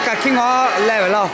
Kaꞈ hkiˇ ngawˬ leh ve laˇ.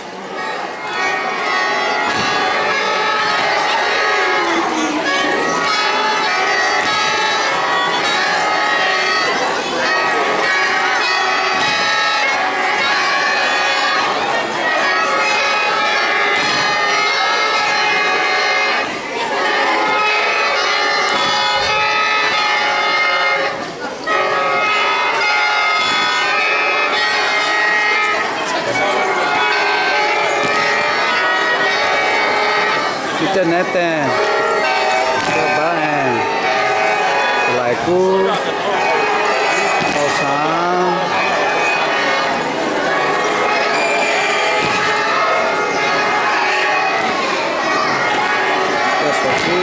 Chi teˇ nehˉ teˇ, teˇ baˆ, laiˬ kuˉ, awˬ shaˍ, awˬ shaˍ kuˉ.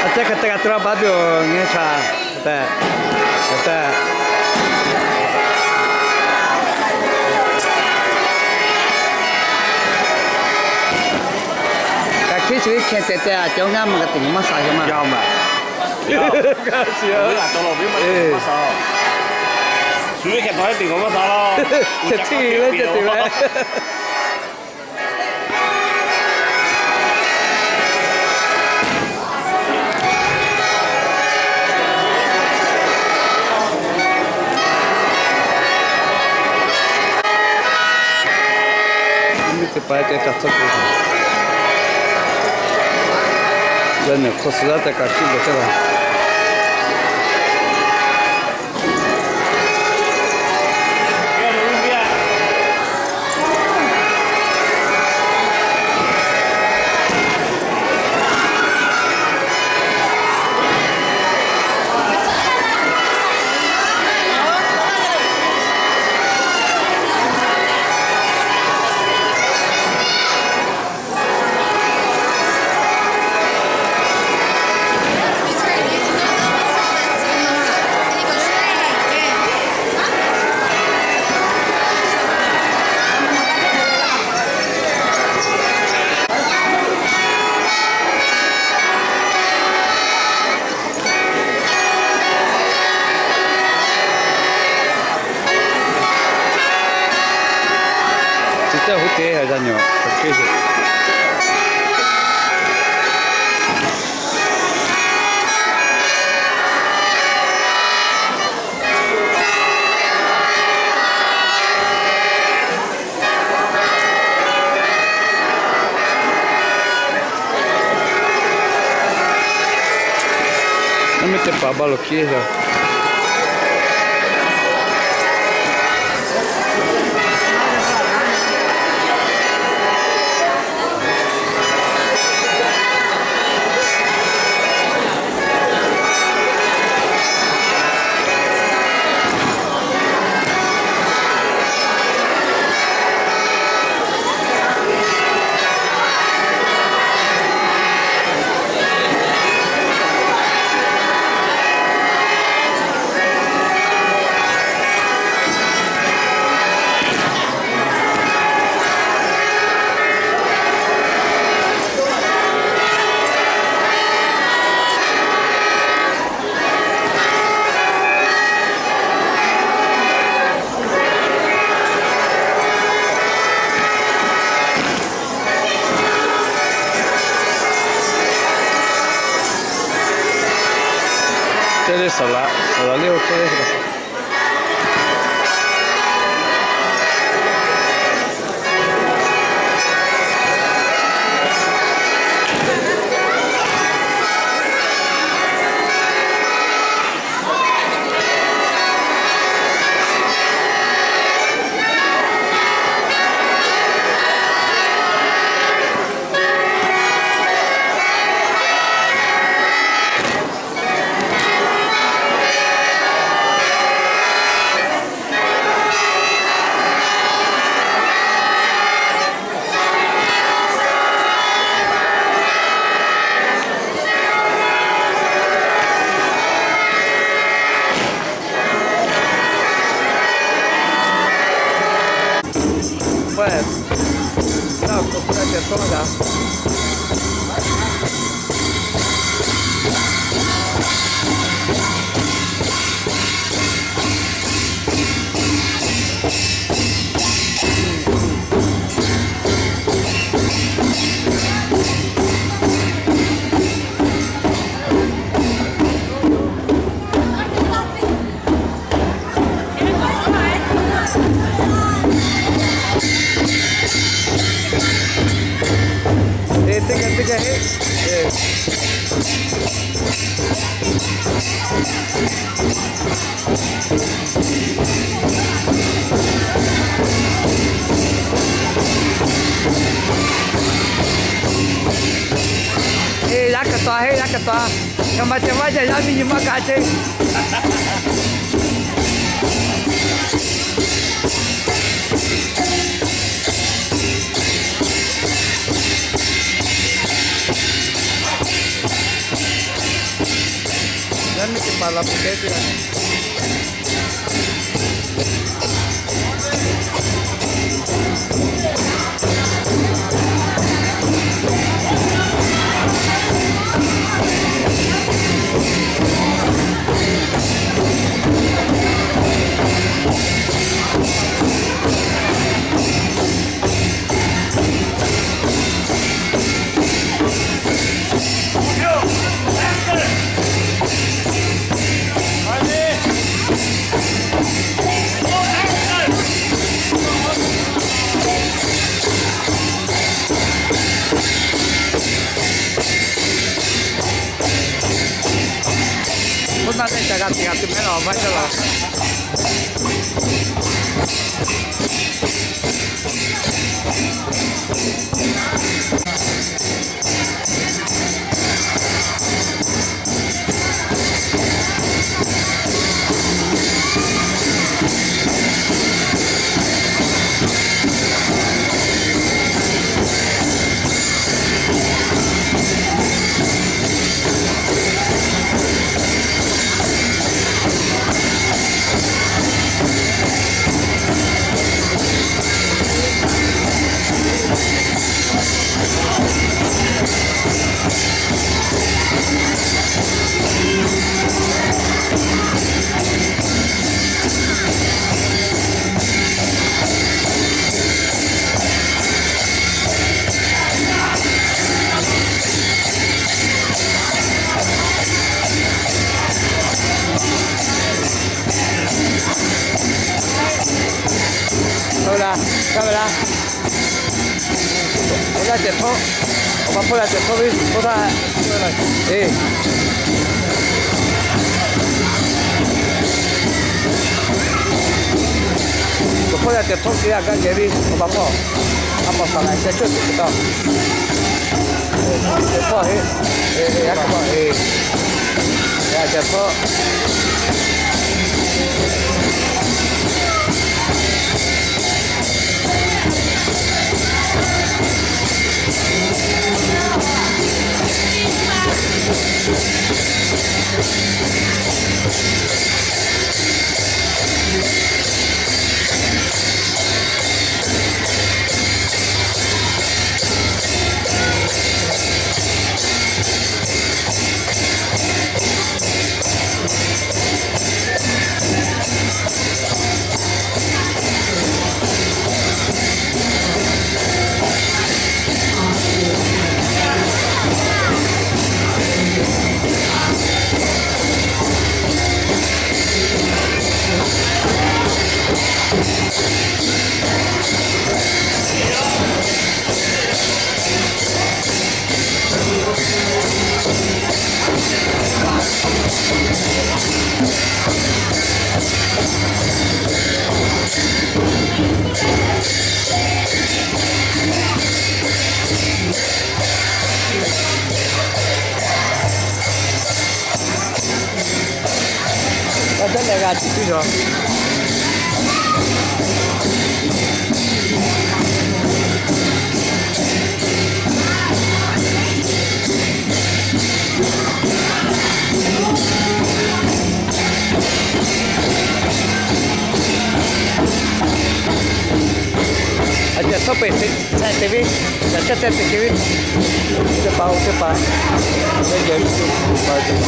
A ceh hk'e te g'a tuˬ la baˆ tuˬ ngaˬ hui htaꞈ tehꞈ, tehꞈ. Kaꞈ hkiˇ chi ve hkeh tehꞈ tehꞈ a cawˬ ngaˇ maˬ ka tiꞈ maˇ sha yaˇ maˇ. Shu ve hkeh tawˬ teˇ tiꞈ k'awꞈ maˇ sha la. Chi tiꞈ leh ceh tiꞈ leh. Miˇ teˇ hpaˍ kaꞈ tcuh kuˬ, yaˇ nehˬ hk'aw suh laˇ tehꞈ kaꞈ hkiˇ beuꞈ chehˇ la. Chi teˇ huˉ teˇ ha yaˇ nyi awˬ hk'e sheˍ. Aˉ miˇ teˇ hpaˍ baˆ lo hkiˇ shaˍ. Saˍ laꞈ, saˍ laꞈ liˇ oˇ hk'e le. Teˇ geh teˇ geh heˆ. Eˬ, yaˇ kaꞈ taw heˆ, yaˇ kaꞈ taw. Kaꞈ maˇ ceh maˇ jaˇ, yaˇ miˇ nyi maˇ ka ce. Yaˇ miˇ teˇ hpaˍ laˬ peuˬ kehˉ teˇ g'aˇ. K'oˆ na teˇ ca g'a tiꞈ g'a tuˬ mehˉ la vaˇ jaˇ la. Hpawˇ la, hpawˇ la. Hpawˇ la cehˬ hpawˇ, awˬ pa hpawˇ la cehˬ hpawˇ ve, hpawˇ htaˇ, eˬ, awˬ hpawˇ la cehˬ hpawˇ te a gaˇ geh ve, awˬ pa hpawˇ, a pa saˍ laꞈ ceh cawˇ tuˬ hpehꞈ taw, cehˬ hpawˇ heˆ, eˬ, a hk'e pa eˬ, a cehˬ hpawˇ. A ciˉ tuˉ yaw. A ceh htawˇ peuˬ te, te ve, yaꞈ shehˉ te te ke ve, teˇ hpaˍ-oˬ teˇ hpaˍ, teˇ geh ve tuˬ pa tuˬ.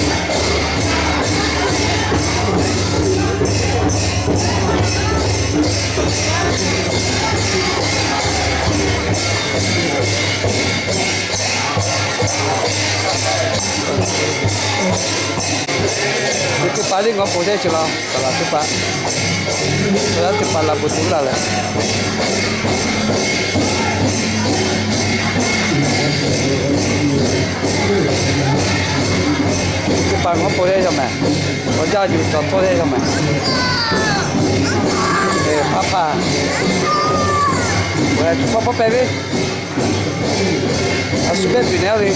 Teˇ hpaˍ liˇ ngawˬ po teˇ chi la, saˍ laˍ teˇ hpaˍ, saˍ laˍ teˇ hpaˍ laˬ bvuhꞈ tuˬ laˬ leh, teˇ hpaˍ ngawˬ po teˇ yaˇ mehˍ, awˬ jaˇ yuˬ cawˬ htawˇ teˇ yaˇ mehˍ. Paˍ paˍ, awˬ leh tuˬ pawˆ pawˆ pehˇ ve, a shu pehˇ tuˬ neˇ le.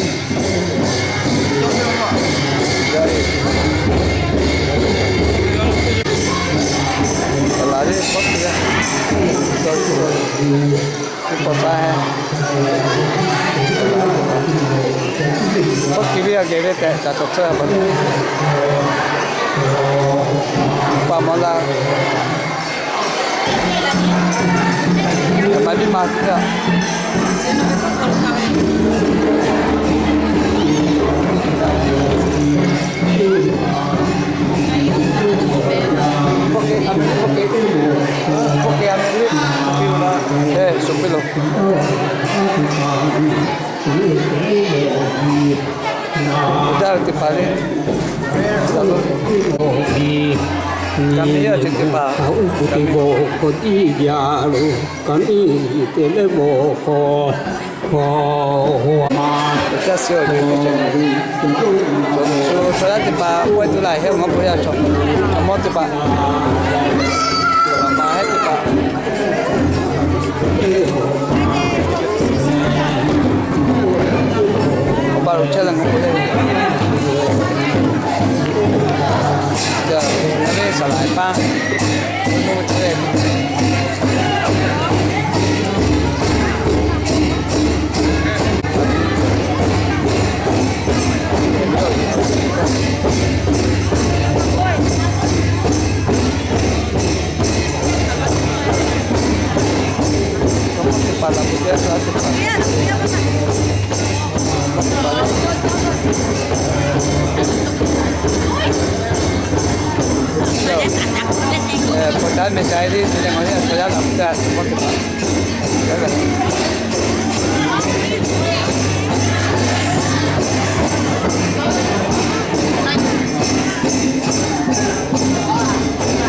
Laˬ ve pawˆ tuˬ, teˇ pawˆ saˍ, pawˆ tuˬ ve a geh ve tehꞈ caˍ cawˬ tcuhˇ a pa, pa maˍ laˇ. Maˍ biˇ ma tuˬ kaꞈ, suˍ piˇ lo. Jaˇ ve teˇ hpaˍ le. Ka miˇ yaˇ ceh teˇ hpaˍ, ka miˇ yaˇ ceh teˇ hpaˍ, ka miˇ te leh mawˬ hk'aw, hk'aw, hk'aw, chaw yaˇ teˇ hpaˍ k'oˆ tuˬ laˬ heˆ, awˬ maˇ k'oˆ yaˇ chaw, awˬ maˇ teˇ hpaˍ, maˍ heˆ teˇ hpaˍ. Awˬ pa lo chehˇ leh ngaˬ k'oˆ le. Ca, a ve saˍ laˍ paˇ,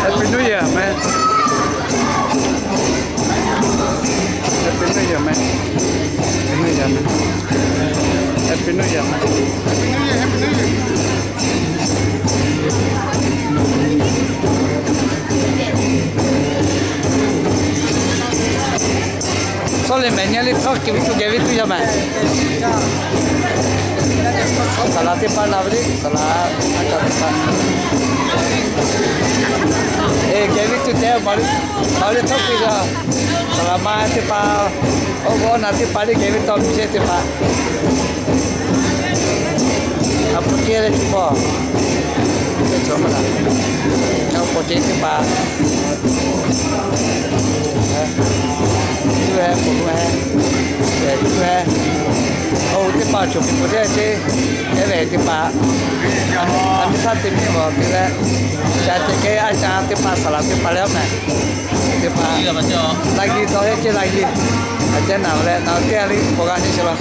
Happy New Year, man. Happy New Year, man. Happy New Year, man. Happy New Year, man. Happy New Year, Happy New Year. Sawˉ le mehˍ nyi le htawˇ, ke ve tuˬ geh ve tuˬ yaˇ mehˍ. Saˍ laˍ teˇ hpaˍ na ve le, saˍ laˍ a kaˍ teˇ hpaˍ. Eˬ, geh ve tuˬ te ma le, ma le htawˇ ke yaˇ. Saˍ laˍ ma teˇ hpaˍ, awˬ g'awˇ na teˇ hpaˍ le, geh ve tawˇ miˬ shehˆ teˇ hpaˍ. A pu teˇ leh tuˬ pawˆ, teˇ cawˬ maˇ laˬ. A pu teˇ teˇ hpaˍ, tuˬ heh, po tuˬ heh, tuˬ heh, oˇ teˇ hpaˍ cawˬ piˇ po teˇ ceh, teˇ ve teˇ hpaˍ, a miˇ htaˇ teˇ miˇ vawˬ te leh, ca te kehˉ a ca teˇ hpaˍ saˍ laˍ teˇ hpaˍ leh awˬ mehˍ. Teˇ hpaˍ, laˇ geh dawˇ heˆ ceh laˇ geh, a ceh naˬ leh naˬ teˇ g'aˇ le k'awꞈ g'a nyi sheˍ laˇ.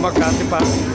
Kaꞈ teˇ hpaˍ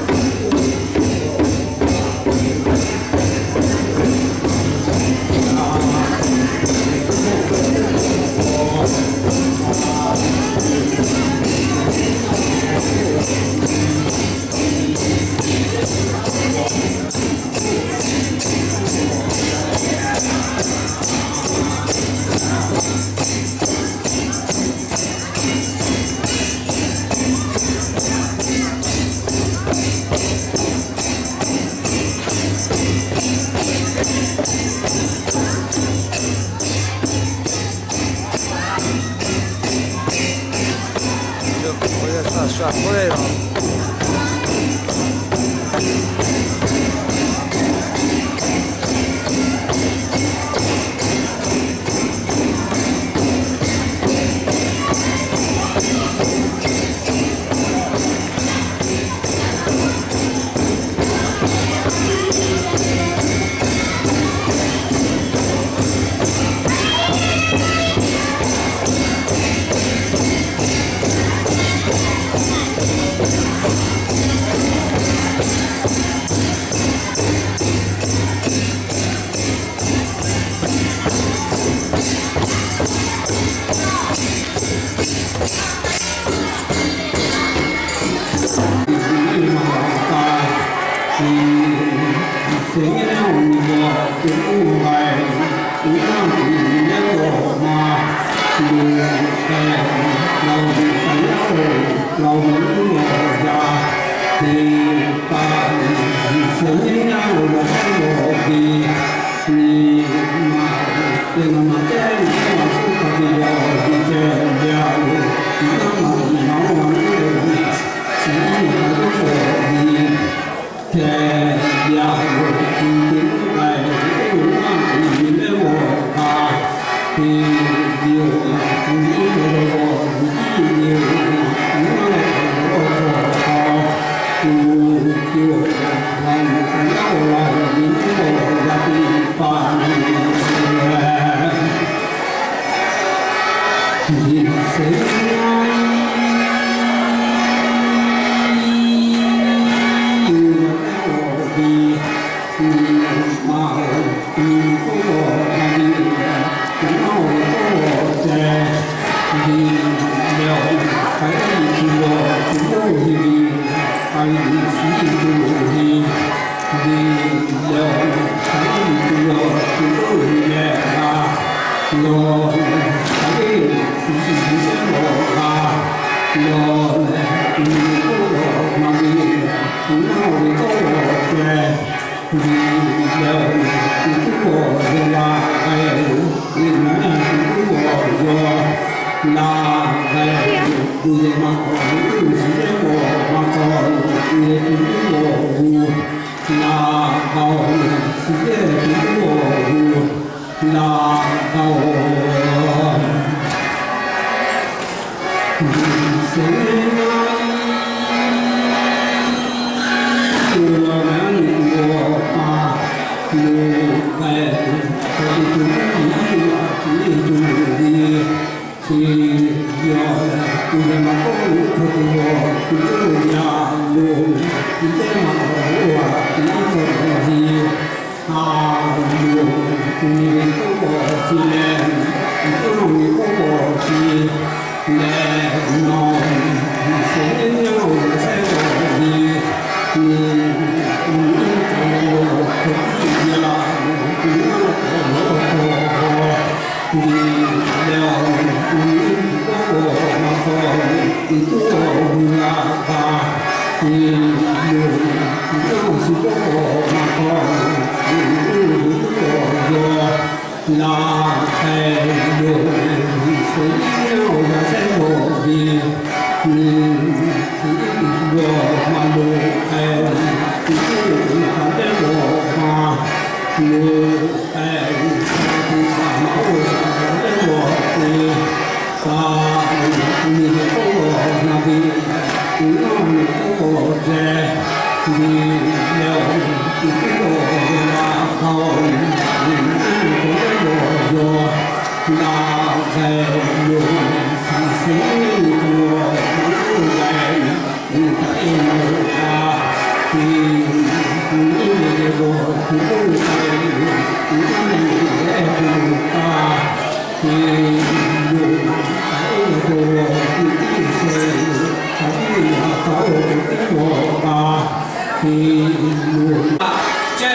Ceh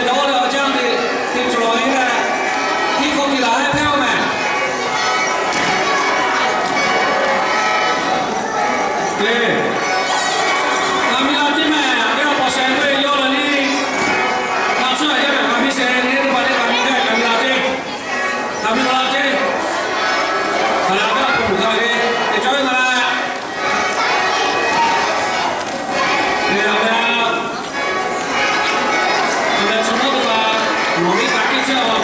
dawˇ leh awˬ jaˇ ve te cawˬ leh, hkiˆ hk'aw hkiˆ laˬ hehˉ hpehˇ-oˬ mehˍ. Kaˍ miˬ la ceˇ mehˍ, a ve awˬ pa shehˍ k'oˆ ve yawˇ leh liˇ, a tcuhˉ a yaˇ mehˍ, kaˍ miˬ shehˍ nehˇ teˇ hpaˍ leh kaˍ miˬ gaˇ kaˍ miˬ la ceˇ, kaˍ miˬ la ceˇ. Kaˍ la kaꞈ k'oˆ tuˬ kaꞈ ve, te cawˇ ve kaꞈ la. Lehˬ, a ve, a ve chaw mawˇ teˇ hpaˍ nawˬ ve kaꞈ kehˉ chehˇ-oˬ.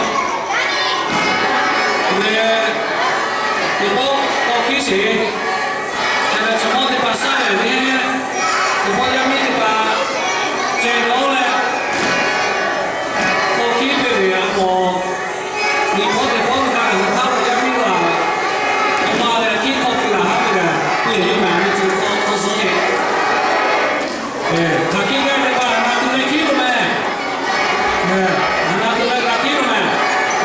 Lehˬ, teˇ pawˆ k'awꞈ hkiˉ sheˍ. A ve chaw mawˇ teˇ hpaˍ shaˉ lehˬ ve, teˇ pawˆ yaˇ miˇ teˇ hpaˍ ceh dawˇ leh, k'awꞈ hkiˉ ve ve a k'o, nyi hpawˇ teˇ pawˆ teˇ hpaˍ kaꞈ hk'aˬ htaˇ lo yaˇ miˇ la, a ma leh hkiˉ hk'aw hkiˆ laˬ haˉ ve lehˬ, teˇ yehˬ yuˬ mehˍ ve tcuh hk'aw hk'aw suh ve. Hk'aˬ hkiˉ gaˇ teˇ hpaˍ a na tuˬ leh hkiˉ lo mehˍ. A na tuˬ leh kaꞈ hkiˉ lo mehˍ.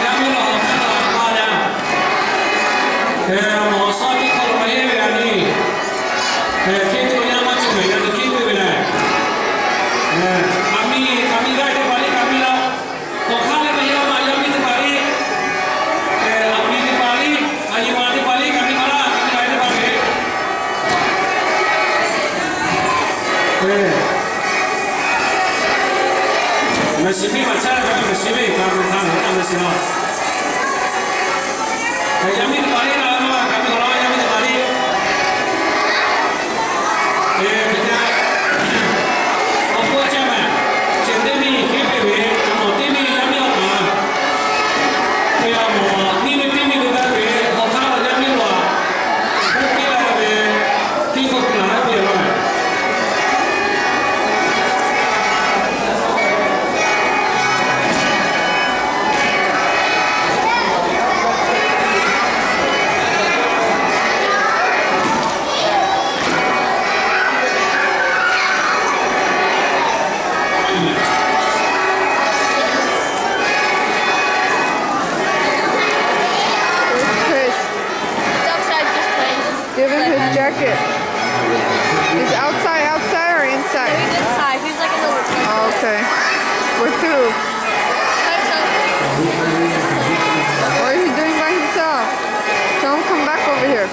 Yaˇ miˇ la awˬ hk'aˇ la pa leh, awˬ suhˉ teˇ hk'aw lo maˇ heˆ ve a nyi. Hk'e te yaˇ maˇ cawˬ mehˍ, yaˇ miˇ hkiˉ ve lehˬ, a miˇ, a miˇ gaˇ teˇ hpaˍ liˇ kaꞈ miˇ la. Awˬ hk'aˇ leh maˇ heˆ, a ma yaˇ miˇ teˇ hpaˍ liˇ, a miˇ teˇ hpaˍ liˇ, a nyi ma teˇ hpaˍ liˇ kaꞈ miˇ la, kaꞈ miˇ la teˇ hpaˍ ve. Mehˍ shiˍ miˇ maˇ chehˇ ve, mehˍ shiˍ ve kaꞈ mehˍ hk'a mehˍ htaˇ mehˍ shiˍ la. Yaˇ miˇ teˇ hpaˍ liˇ la, kaꞈ miˇ la, yaˇ miˇ teˇ hpaˍ liˇ. Awˬ hk'aw chehˇ mehˍ, chi teˇ miˇ hkiˉ piˇ ve, a mawˬ teˇ miˇ yaˇ miˇ awˬ hk'aˇ, te a mawˬ miˇ ve teˇ miˇ ve gaˇ ve, awˬ hk'aˇ yaˇ miˇ la, oˇ hkiˉ la ve, hkiˉ hk'aw hkiˆ laˬ haˉ piˇ ve. Where's Chris? He's outside just playing. Give him his jacket. He's outside, outside or inside? He's inside. He's like a little kid. Oh, okay. With who? By himself. What is he doing by himself? Tell him come back over here.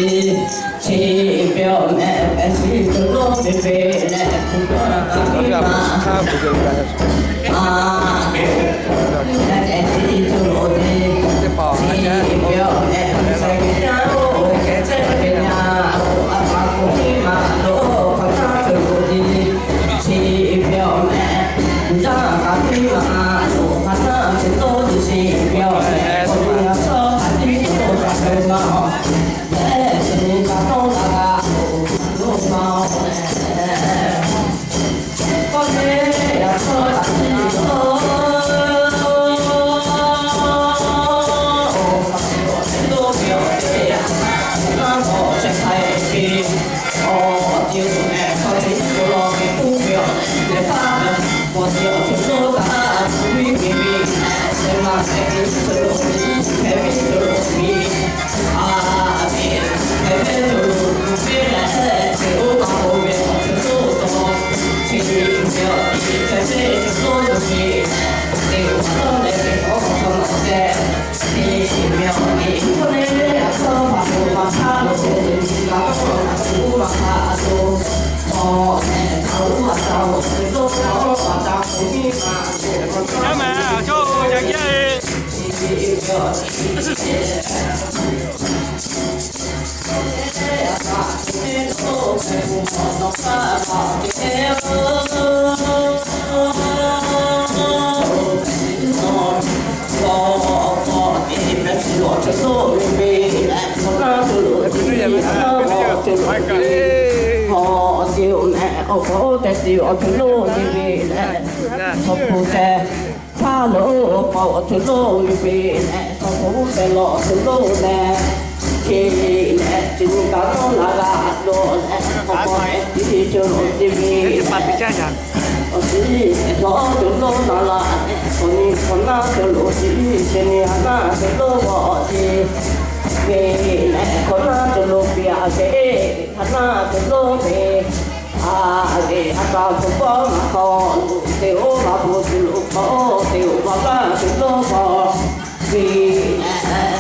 Chi ve awˬ meh pehꞈ chi tuˬ lo ve ve leh, a, chi ve awˬ meh pehꞈ chi tuˬ lo ve ve leh, a, a, a, a, a, a, a, a, a, a, chi ve awˬ meh, uˬ jaˇ kaꞈ piˇ maˇ loˍ, hk'aˬ htaˇ chi tawˇ tuˬ chi ve awˬ meh, k'awꞈ nyi a shaw hk'aˬ tiˉ k'oˆ kaꞈ ve maˇ-oˬ. Leh chi nyi kaꞈ tawˇ la kaꞈ loˍ, maˇ loˍ maˇ-oˬ leh, k'awꞈ te a shaw hk'aˬ tiˉ k'oˆ Hk'aˬ hk'e te awˬ hk'aw lo k'awꞈ tuˬ lo ve leh, chaw hk'oˆ hpehꞈ lawˬ tuˬ lo leh, hk'e leh, chi nyi kaꞈ tawˇ la g'a lo leh, hk'aˬ hk'e te cawˬ lo te ve, awˬ tiˉ lawˬ tuˬ lo la la, awˬ nyi hk'awꞈ naˇ cawˬ lo te, chi nyi a naˇ cawˬ lo k'awꞈ te ve leh, hk'awꞈ naˇ cawˬ lo piˇ a ve, hk'aˬ naˇ cawˬ lo ve, a ve a kaˍ hk'awꞈ pawˆ maˇ hk'aw lo te oˇ maˇ bon tuˬ lo k'awꞈ te oˇ maˇ kaˇ tuˬ lo k'awꞈ ve leh,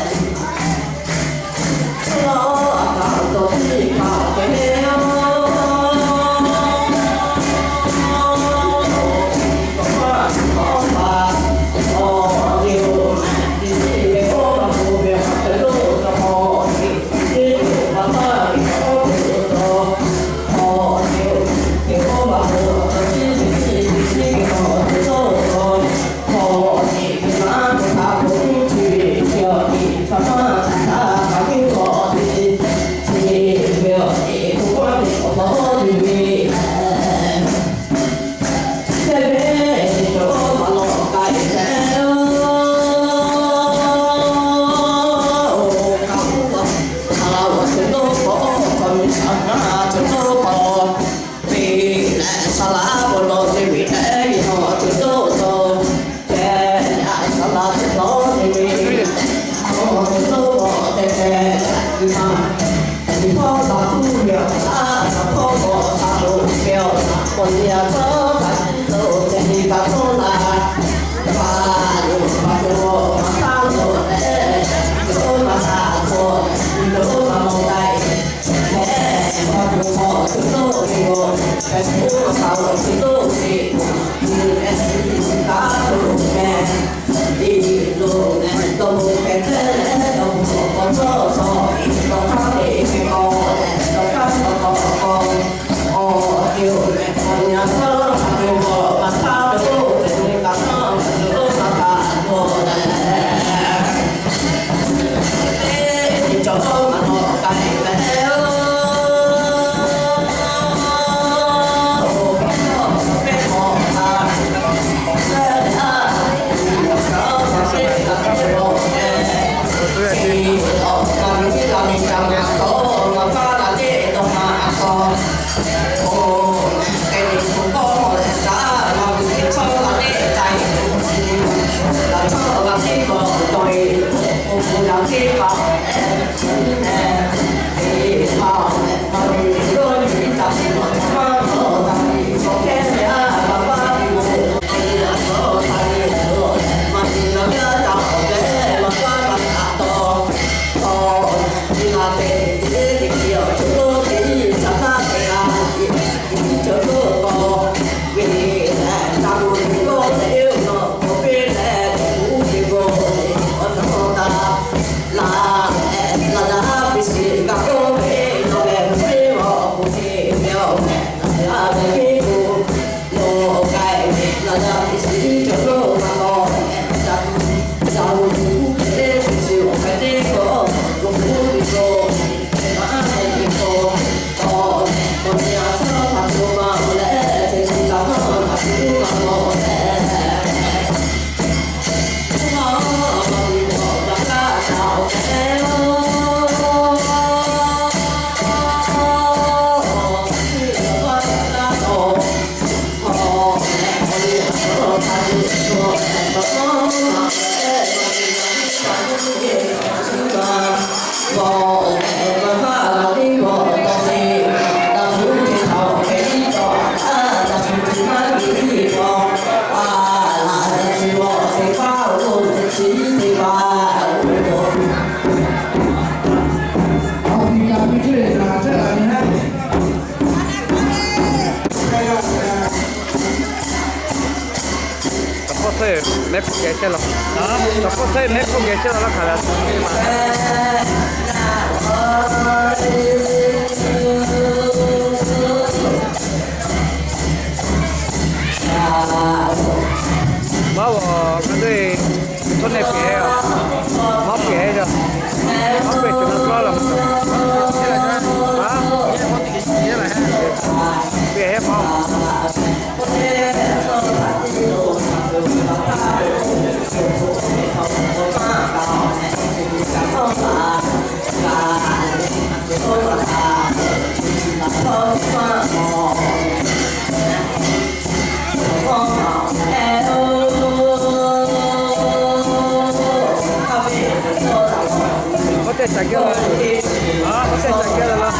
Mehˉ hpfuhˆ geh chehˇ law. Chaw hk'oˆ htaˇ mehˉ hpfuhˆ geh chehˇ law laˇ hk'aˬ la. Maˇ g'awˬ ka teˇ, tawˇ nehˆ pehˍ, maˇ pehˍ jaˇ. Maˇ pehˍ cawˬ na tawˇ laˇ mvuhˇ. Pehˍ maˇ. K'oˆ tehˇ caˬ geh la, k'oˆ tehˇ caˬ geh la laˇ.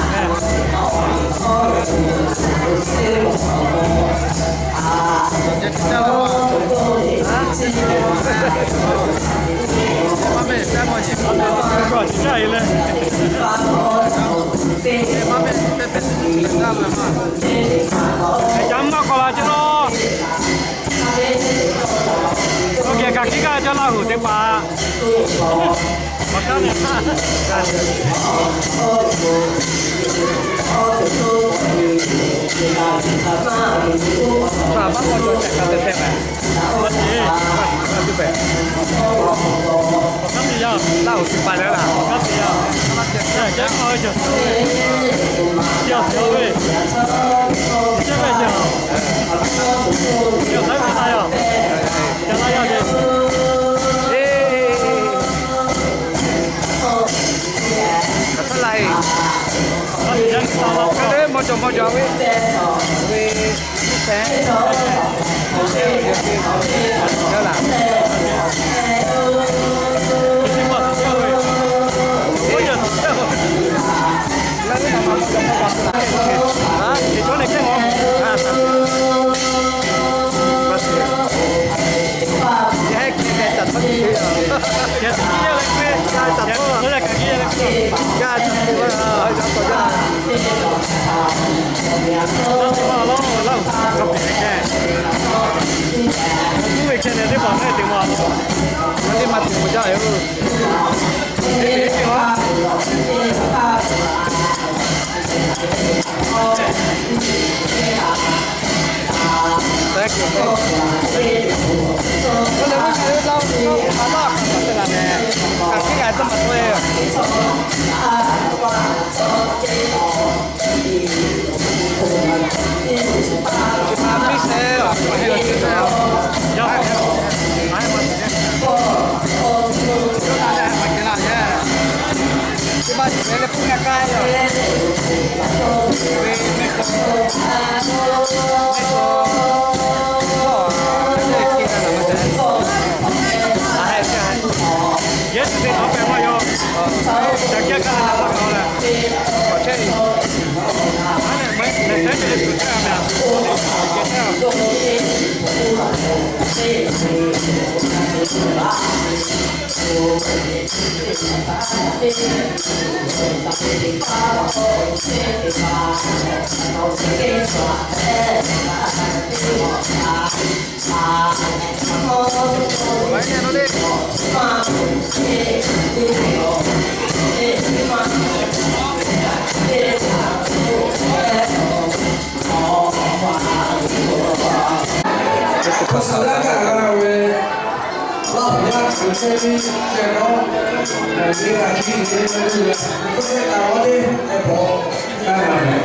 Ca maˇ k'awꞈ la ce law. K'oˆ geh ka kiˉ kaˇ caˇ Laˇ huˍ teˇ hpaˍ. Hk'aˬ htaˇ la e. Hk'aˬ htaˇ maw cawˬ maw cawˬ ve, ve, Yehˬ tuˬ te hk'awꞈ pehˍ maˇ yaw. Ca kiˉ kaˇ la maˇ g'a leh. Awˬ chehˇ ve. Aˉ leh mehˍ sehˉ ve le tuˬ chehˇ a mehˍ. Hk'aˬ htaˇ kaꞈ g'a ve, Laˇ huˍ yaˇ hk'aˬ chehˇ ve ceh nawˉ, ve hk'aˬ hkiˇ ve, ve hk'aˬ hkiˇ ve, ve hk'aˬ hkiˇ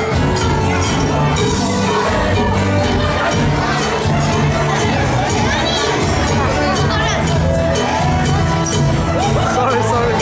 ve, Sorry, sorry.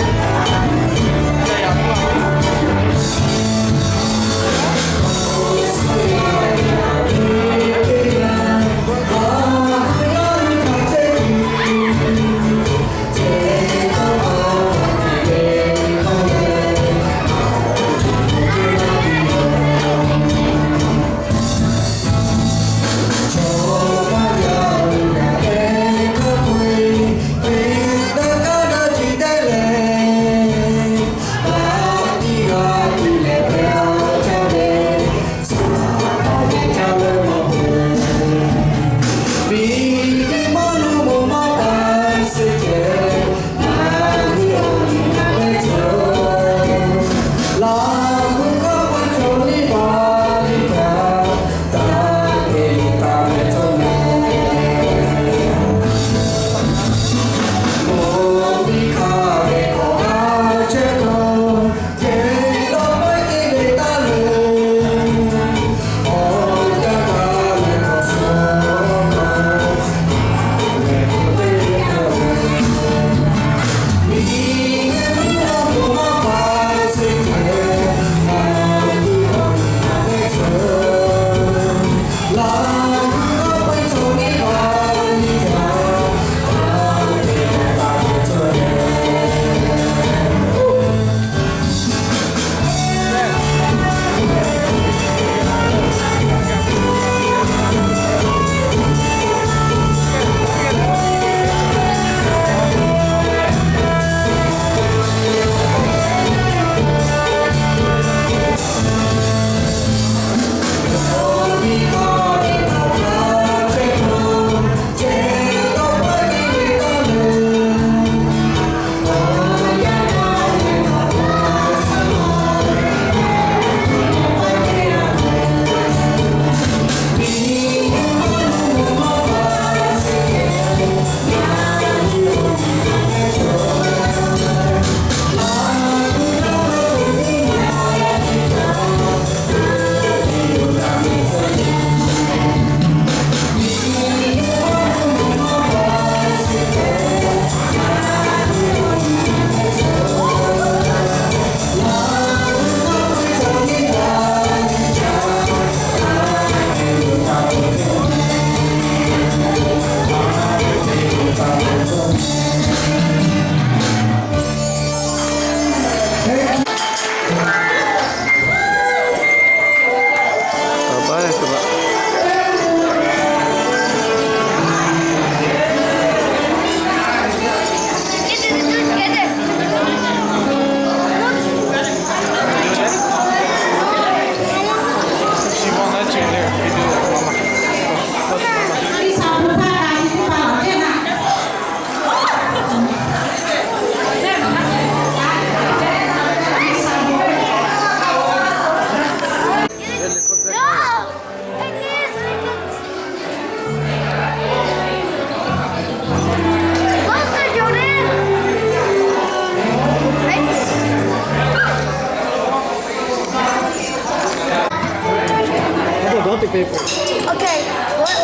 Okay. What?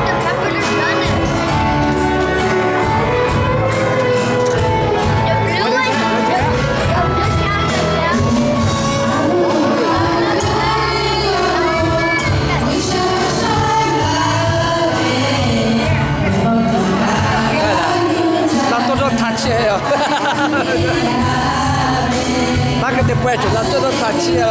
The pepper is running. The blue one. Laˇ tawˇ dawˇ htaꞈ chiˇ a. Maˇ k'e te pawehˇ cawˬ laˇ tawˇ dawˇ htaꞈ chiˇ a.